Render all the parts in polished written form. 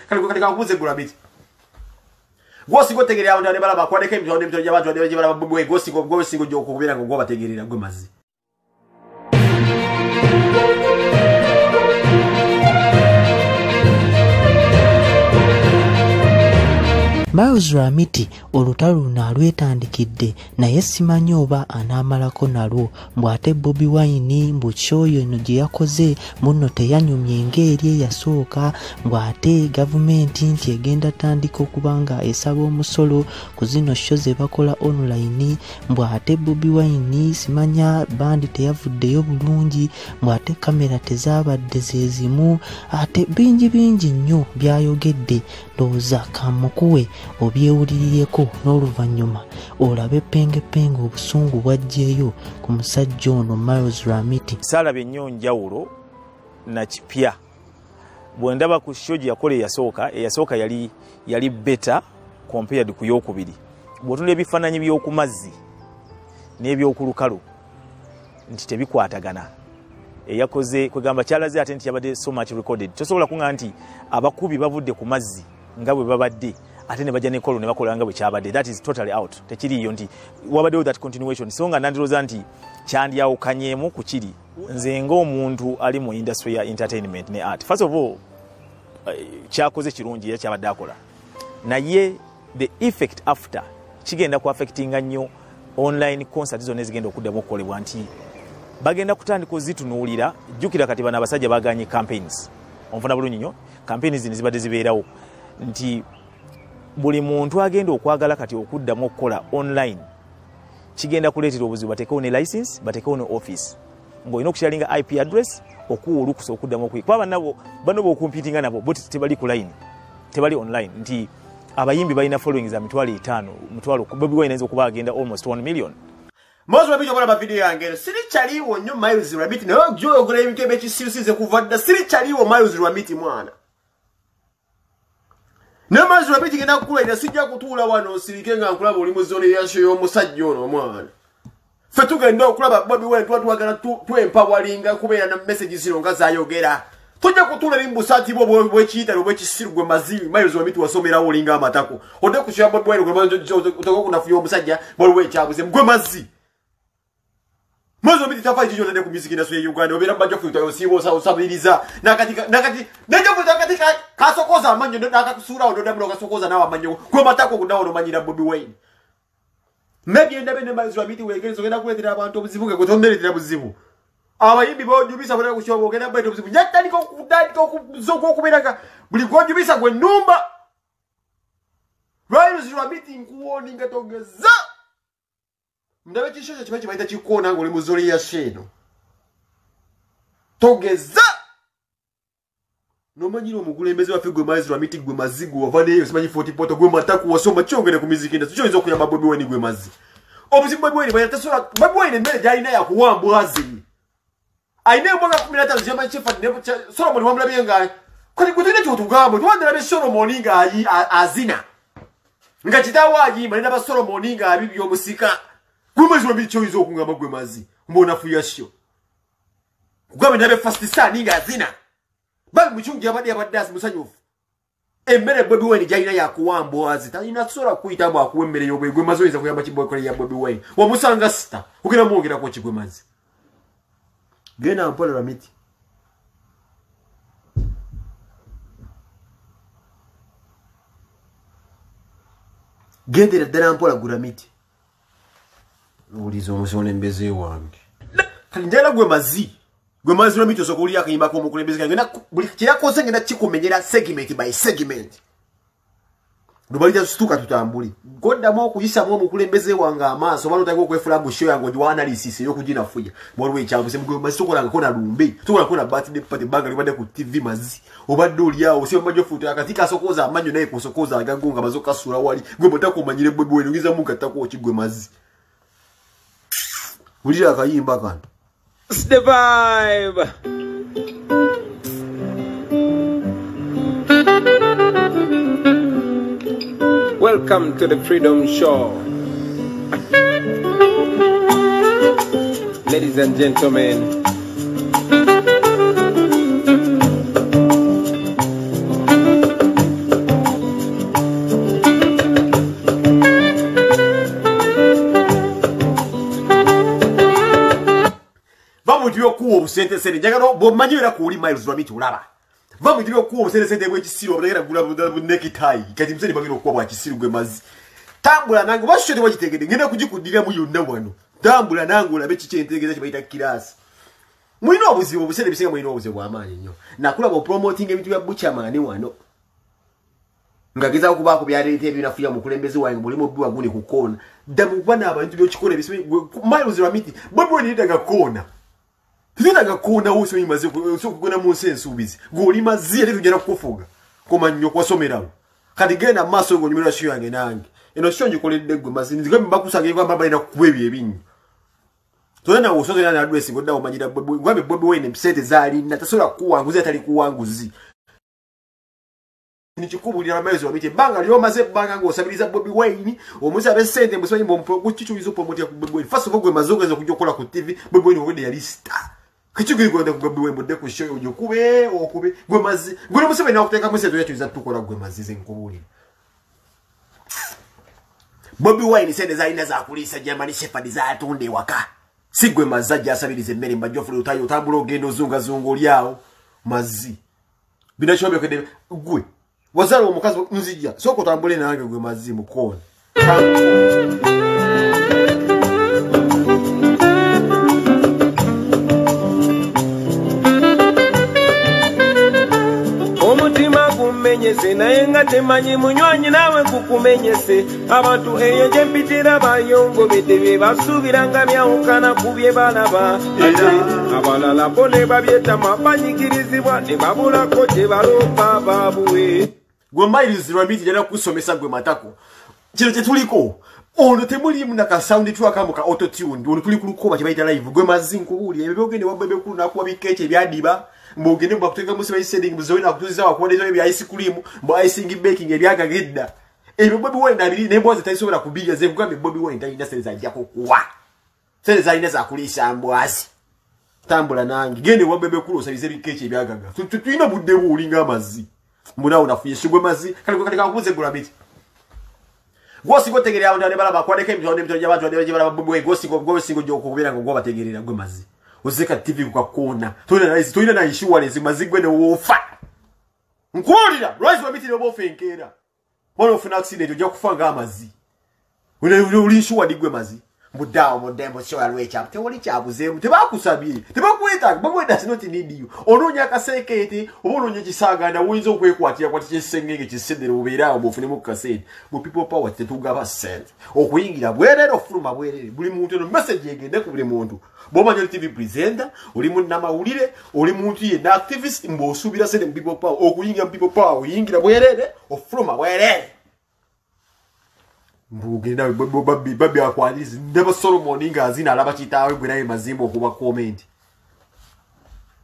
Kale kakubuze Gramiti. Gwosinga otegeerera abantu ne balaba akwadeko emitwalo n'emitwalo gy'abantu gye balaba Bobi Wine, gwosinga ojja okubeera nga gwobategeerera gwe mazzi. Miles Rwamiti olutalo luno alwetandikidde naye simanyi oba anaamalako nalwo, mbu ate Bobi Wine mbu kyoyo eno gye yakoze munno teyanyumye ng'eri eyasooka, mbu ate gavumenti nti egenda tandika okuba nga esaba omusolo ku zino sho ze bakola online, mbu ate Bobi Wine simanya bandi teyavuddeyo bulungi, mbu ate kamera tezaabadde ze zimu, ate bingi bingi nnyo byayogedde. Ndowooza kamukuwe obyewulirireko n'oluvannyuma olabe pengepenge obusungu bwajjeeyo ku musajja ono Miles Rwamiti. Saalabye nnyo njawulo na kipya. Bwe ndaba ku show gye yakola eyasooka yali better compared ku yookubiri. Bw'otunula ebifaananyi by'oku mazzi n'ebyokulukalu nti tebikwatagana. Eyakoze kwegamba kyalaze ate nti yabadde so much recorded. Tosobola kuŋŋamba nti abakubi bavudde ku mazzi nga bwe babadde ate ne bajja n'ekolo ne bakola nga bwe kyabadde. That is totally out. Tekiriiyo nti wabaddewo that continuation. So nga nandilowooza nti kyandyawukanyeemu ku kiri. Nze ng'omuntu ali mu industry ya entertainment ne art, first of all kyakoze kirungi era kyabadde akola, naye the effect after kigenda ku affectinga nnyo online concert zonna ezigenda okuddamu okukolebwa, nti bagenda kutandika ozitunuulira. Jjukira kati bano abasajja baganye campaigns, onfuna bulungi nnyo, campaigns zino zibadde zibeerawo nti buli muntu agenda okwagala kati okuddamu okukola online kigenda kuleetera obuzibu. Bateekewo ne license, bateekewo ne office ng'olina okusharinga IP address okuwa olukusa okuddamu okuyi, kuba bano b'okumpitinga nabo bo tebali ku line, tebali online, nti abayimbi balina following za 500,000, 100,000. Bobi Wine ayinza okuba agenda almost 1 million. Miles Rwamiti okulaba video yange eno, siri kyaliwo nnyo Miles Rwamiti, naye ogyogera ebintu ebyekisirusize kuva dda. Siri kyaliwo Miles Rwamiti mwana. Naye Miles Rwamiti genda kukulayira, sijja kutuula wano osirike nga nkulaba oli mu zone ya show y'omusajja ono omwana. Ffe tugenda okulaba Bobi Wine tuba twagala twempawalinga kubeera na message zino nga zayogera. Tojja kutuula eri mu busaati bwo bw'ekiyitale obw'ekisiru gwe mazzi. Miles Rwamiti wasomerawo olinga amatako. Odde ku show ya Bobi Wine otoka okunafuya omusajja waliwo ekyabuze gwe mazzi. Miles Rwamiti tafa ekyo ky'otadde ku music industry ya Uganda, obeera mu bajja osiiba osabiriza nakati nejja kuta akati kasokoza amannyo n'akakusuulawo n'oddamu n'okasokoza naawe amannyo gwe matako oguddawo n'omanyira Bobi Wine. Maybe endabe ne Miles Rwamiti weegenza ogenda kuleetera abantu obuzibu nga gwe tonneereetera buzibu. Abayimbi b'ojubisa bonna ku show ogenda kuleeta obuzibu. Nja kutandika okutandika okubeera nga buli gw'ojubisa gwe nnumba. Miles Rwamiti nkuwoninga togeza. Ndabe kishojo kiba kibayita kikoona ng'oli mu zone ya show eno. Togeza. N'omanyira omukulembeze waffe gwe Miles Rwamiti gwe mazzi gwe wava neeyo simanyi 40 poto gwe mataku wasoma kyongere ku music industry kyoyinza okuyamba Bobi Wine gwe mazzi. Obuzibu Bobi Wine bw'alina tasobola. Bobi Wine emmere gy'alina yakuwa mbwazi. Alina embwa nga 15 z'amanyi Shepherd ne Solomon wamulabye nga kati gwe tulina ky'otugamba tewandalabye Solomon nga azina nga kitaawe ayimba ne ndaba Solomon nga abibye omusika. Gwe Miles Rwamiti kyoyinza okungamba gwe mazzi mbw'onafuya show. Kugambe ndabe First Son nga azina. Babi muchungi abadde asi musanyufu. Emmere Bobi Wine gy'alina yakuwa mbwazi. Talina kusobola kukuyitamu akuwa emmere y'obwe. Gwe mazzi oyinza kuyamba ki ya Bobi Wine. Wamusanga sita. Ogenda mwongerako ki gwe mazzi. Genda mpola Rwamiti. Gendera ddala mpola gwe Rwamiti. Owuliza omukulembeze wange. Kati njagala gwe mazzi. Gwe Miles Rwamiti osooka owulira akayimba k'omukulembeze kange. Buli kyeyakoze ngenda kikumenyera segment by segment. Lubalira situka tutambule. Goddamu okuyisamu omukulembeze wange amaaso oba n'otandika okwefula mu show yange ogiwa analysis ey'okuginafuya. Waliwo ekyabuze gwe mazzi tokolangako na lumbe. Tokolangako na birthday party ebbanga libadde ku TV mazzi. Obadde oli awo osiba majjo fuuta akati kasokoza amannyo naye kusokoza agago nga maze okukasuula wali. Gwe bw'otakomanyire omanyire Bobi Wine oyinza mugattako ki gwe mazzi. Wulira akayimba kano. It's the vibe. Welcome to the Freedom Show. Ladies and gentlemen, busente sente njagala bw'omanyi era ku oli Miles Lwamiti olaba va mu bintu by'okuwa obusente sente bw'ekisiru obutegera kugula necktie kati musente bagenda okuwa bwa kisiru gwe mazzi. Tambula nange oba kyo tewakitegedde ngenda kugikuddiramu yonna wano. Tambula nange olabe kiki entegeeza kye bayita kiraasi. Mulina obuzibu obusente bisinga mulina obuzibu bw'amaanyi nnyo. Nakulaba opromotinga ebintu bya Buchaman wano nga gezaako kubaako byaleeta ebinafuya omukulembeze wange mulimu obbi waguni ku koona. Ddamu kuba n'abantu by'okikola ebisibe Miles Lwamiti Bobi Wine yeetaaga koona. Tetwetaaga koona wo simanyi maze okugenda mu nsi ensuubizi. Gw'oli mazzi ate tugenda kukufuga. Koma nnyo kwasomerawo. Kati genda mu maaso ng'onyumirwa show yange nange. Eno show ngikoledde ggwe mazzi. Nze mbakusanga egamba balina kukuba ebyo ebinnyo. Tolina osoze na address ng'odda omanyira Bobi Bobi Wine sente z'alina tasobola kukuwanguza atali kuwanguzi. Nikikubulira Miles Lwamiti ebbanga ly'omaze ebbanga ng'osabiriza Bobi Wine omusabe sente musimanyi kikyuyiza opromotinga ku Bobi Wine. First of all gwe mazzi ogenza okujja okukola ku TV Bobi Wine obwedde yali star. Kikigenda ku Bobi Wine budde ku show ojokube okube gwe mazzi gwe ne Museveni nakuteekamu sente oyakyuyiza tukola gwe mazzi ze nkubuulira. Bobi Wine sente z'alina zakuliisa German Shepherd z'atunda ewaka. Si gwe mazzi ajja asabiriza emmere mbajjofule otayo otambula ogenda ozungazunga oli awo mazzi. Bino kyobyokedde gwe wazala omukazi nzijja sooka otambule nange gwe mazzi mu koona. Omutima gumenyese naye nga temanyi munywanyi naawe gukumenyese. Abantu eyo gye mpitira bayongobedde bye basuubira nga byawukana ku bye balaba. Ate abalala bo ne babyetama banyigirizibwa ne babulako gye baloopa baabuwe. Gwe Miles Lwamiti njagala kukusomesa gwe matako. Kino kye tuliko ono temulimu na ka sound track ka auto tune ono tuli ku lukoba kye bayita live gwe mazzi nkubuulira ebyo byogende wa Bebe Cool nakuwa bikeeki ebyadiba mbogende mbakuteeka mu simanyi setting muzowe nakutuuziza wakuwandiza ebya ice cream mbu icing baking ebyagaga edda ebyo Bobi Wine abiri n'embwa ze tazisobola kubirya ze nkugambye Bobi Wine talina sente z'ajja kukuwa sente z'alina zakuliisa mbwazi. Tambula nange gende wa Bebe Cool osabize ebikeeki ebyagaga tulina budde buulinga amazzi mbunawo nafuye sigwe mazzi kale kale kakubuze gula miti. Gwosinga otegerera abantu ne balaba akwadeko emitwalo n'emitwalo gy'abantu ne balaba Bobi Wine gwosinga ojja okubeera nga gwobategerera gwe mazzi. Ozeka TV ku kakoona tolina na insurance mazzi gwe ne woofa. Nkuwulira Miles Lwamiti ne bw'ofa enkeera wano ofuna accident ojja kufa ng'amazzi. Oli insured gwe mazzi. Mbuddaawo muddembe kyoya lwekyabu tewali kyabuzeemu tebakusabye tebakwetaaga Bobi Wine does not need you. Onoonya akaseekeete oba onoonya ekisaaganda woyinza okwekwatira kwati kyesengenge kisedere obeere awo bw'ofunemu ku kasente. Mu people power tetugaba ssente okuyingira bwerere ofuluma bwerere buli muntu eno message egende ku buli muntu. Bw'omanya oli TV presenter oli munnamawulire oli muntu yenna activist mbw'osuubira ssente mu people power okuyingira mu people power oyingira bwerere ofuluma bwerere. Mbugenda babi akwaniriza ndaba Solomon ng'azina alaba kitaawe gwe naye mazimba okuba comment.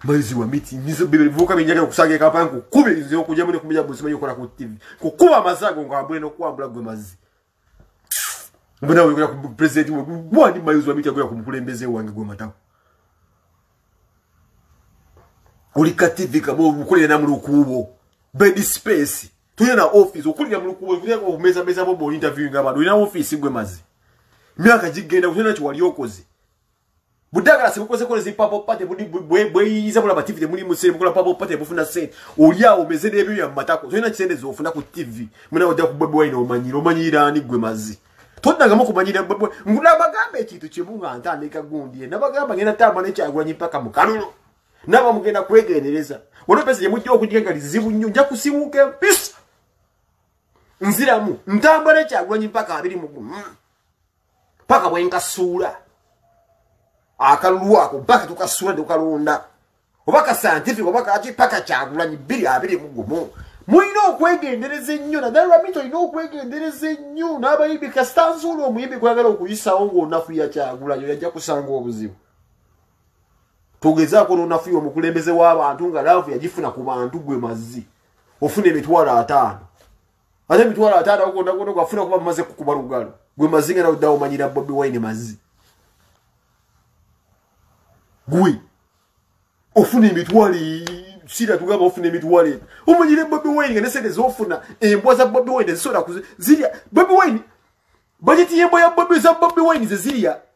Miles Lwamiti nyizo bivuka binjagala okusanga e Kampala nkukubiriza okujjamu ne kumenya busimanyi okola ku TV kukuba amazzi ago ng'ambule n'okuwambula gwe mazzi. Mbona oyogera ku president we gwani Miles Lwamiti agera ku mukulembeze wange gwe matako. Oli ka TV kamo okolera na mu lukuubo bed space tulina na office okulira mu lukuubo okulira okumeza meza bo interviewing abantu olina office gwe mazzi. Myaka gigenda kutena kiwali okoze. Budagala sibukoze koze zipapo pate budi bweyiza bulaba TV temuli musere mukola papo pate bufuna sente. Oli awo meze n'ebyo ya matako. Tolina kisende z'ofuna ku TV. Muna ojja ku Bobi Wine omanyira omanyira ani gwe mazzi. Tonnagamu kumanyira Bobi Wine. Nabagamba ekintu kimu nga ntandika gundi. Nabagamba ngenda tamba n'ekyagulanyi mpaka mu kalulu. Naba mugenda kwegendereza. Waliwo pesa gye mujja okujja nga lizibu nnyo nja kusiwuka empisa. Nziramu ntambala ekyagulanyi mpaka 21. Paka bwe nkasuula. Akalulu ako mpaka tukasuula tukalonda. Oba ka scientific oba kaki paka kyagulanyi 2021. Mulina okwegendereza ennyo naddala Lwamiti olina okwegendereza ennyo n'abayimbi kasita nzuula omuyimbi gw'oyagala okuyisawo ng'onafuya kyagulanyi yajja kusanga obuzibu. Togezaako n'onafuya omukulembeze w'abantu nga laavu yagifuna ku bantu gwe mazzi. Ofuna 50,000. Ate 50,000 gwonna gwonna gwafuna kuba mumaze kukuba lugalo. Gwe mazzi nga nawe omanyira Bobi Wine mazzi. Gwe ofuna emitwalo sira tugamba ofuna emitwalo omanyire Bobi Wine nga ne sente z'ofuna embwa za Bobi Wine zisobola zirya Bobi Wine Budget yembo ya Bobi za Bobi Wine ze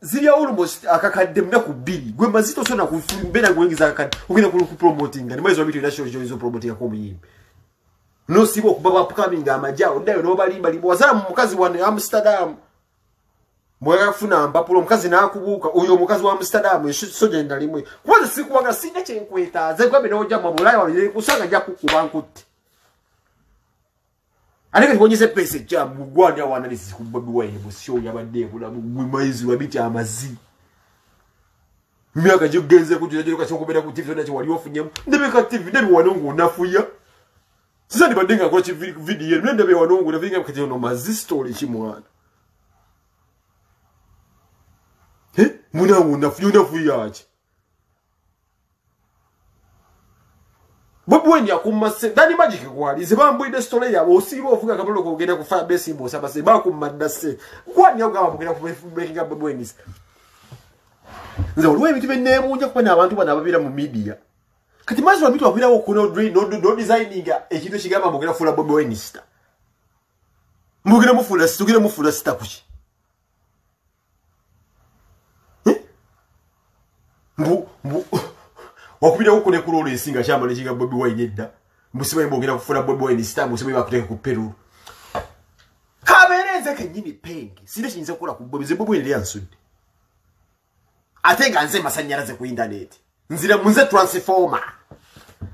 zirya almost akakadde mnaku bbiri. Gwe mazito sona kumbena kuingiza akakadde. Ugenda ku promoting ni mwezi wa bitu national show izo promoting kwa muyimbi. No sibo kubaba upcoming amajao ndayo no balimba limbo wazala mukazi wa Amsterdam. Mwaka kufuna mpapulo mukazi nakubuka uyo mukazi wa Amsterdam soja ndalimwe. Kwanza sikuwaga sina chenkweta ze gwabe noja mabulaya wa kusanga nja kukuba nkuti. Aleka kuonyesha pesa cha mugwanda wa analysis ku Bobi Wine busyo yabadde kula mwizi wa biti amazi. Myaka jigenze kujira jiro kasokobera ku TV zona chi wali ofunyemu. Ndebeka TV ndebe wanongo onafuya. Sasa ndibadenga kwa chi video ndebe wanongo ndavinga kati no mazi story chi mwana. Muna unafuya unafuya aje. Bobi Wine yakumase dani magic kwali zibambu ide story yabo osiba ofuga kabolo kugenda ku Firebase mbo sabase bakummadda se kwani yogaba mugenda ku making up Bobi Wine. Nze olwo ebintu benneebuunya kuba n'abantu bano ababeera mu media. Kati maaso abantu babeerawo ku no designing ekintu ekigamba mugenda kufuula Bobi Wine star. Mugenda mufuula star, tugenda mufuula star kuki? Mbu wakubirawo ku ne ku Lawrence nga kyamala ekiga Bobi Wine edda. Mbusimanyi mbogenda kufuula Bobi Wine star, mbusimanyi bakuteeka ku payroll. Kabeere nze kennyini penge, sirina kiyinza kukola ku Bobi, nze Bobi Wine yansudde. Ate nga nze masannyalaze ku internet. Nzira munze transformer.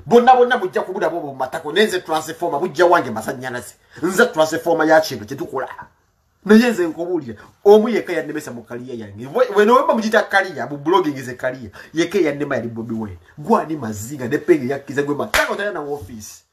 Bonna bonna mujja kubuda bobo matako nenze transformer mujja wange masannyalaze. Nze transformer ya kintu kyetukola. Naye nze nkubuulira omu yekka yannemesa mu kaliya yange. Weno mugiyita kaliya mu blogging is a kaliya. Yekka yannema yali Bobi Wine. Gwani mazinga ne penge yakkiza gwe matako tayana mu office.